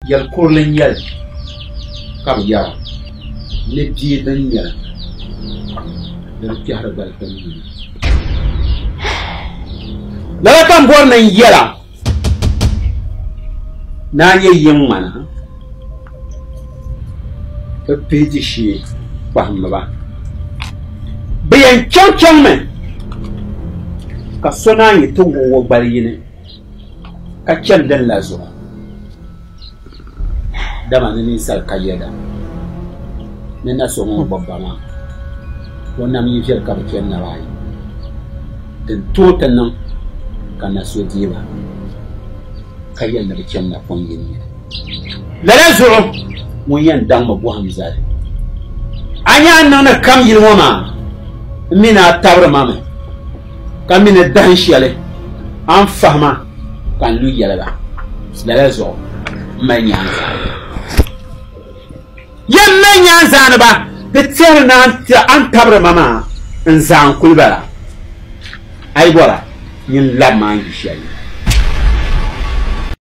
Yɛl kurili n-nyɛ li ka bɛ yɛra ni bia din nyɛla din kpɛhiri gbali kpɛm ni. Lala ka m bɔri ni n yɛl a ni a nyɛ yiŋ ŋmana bɛ pihi di shee kpahimmi ba. Bɛ yɛn chaŋ chaŋmi ka so naanyi ti wuɣi o gbali yini. ka chani din la zuɣu, dama ni ninsal ka yɛda ni na so ŋun gbubi ba maa, o nam yi viɛli ka bɛ chani naba ayi, din tooi ti niŋ ka na so deei ba ka yɛli ni bɛ chani napɔŋ yini yini. Lala zuɣu ŋun yɛn daŋmi bɔhim zali a nya a ni niŋdi kam yili ŋɔ maa, m mi ni a tabiri ma mi. Ka mi ni dahin shɛli a ni fahi ma ka n lu yɛli ba, lala zuɣu m mali nyaanzaaniba. Yɛn mali nyaanzaaniba di tɛhiri ni a ni tabiri ma maa n zaa n-kuli bala. A yi bɔra, nyin labi ma a ni yi shɛli ni.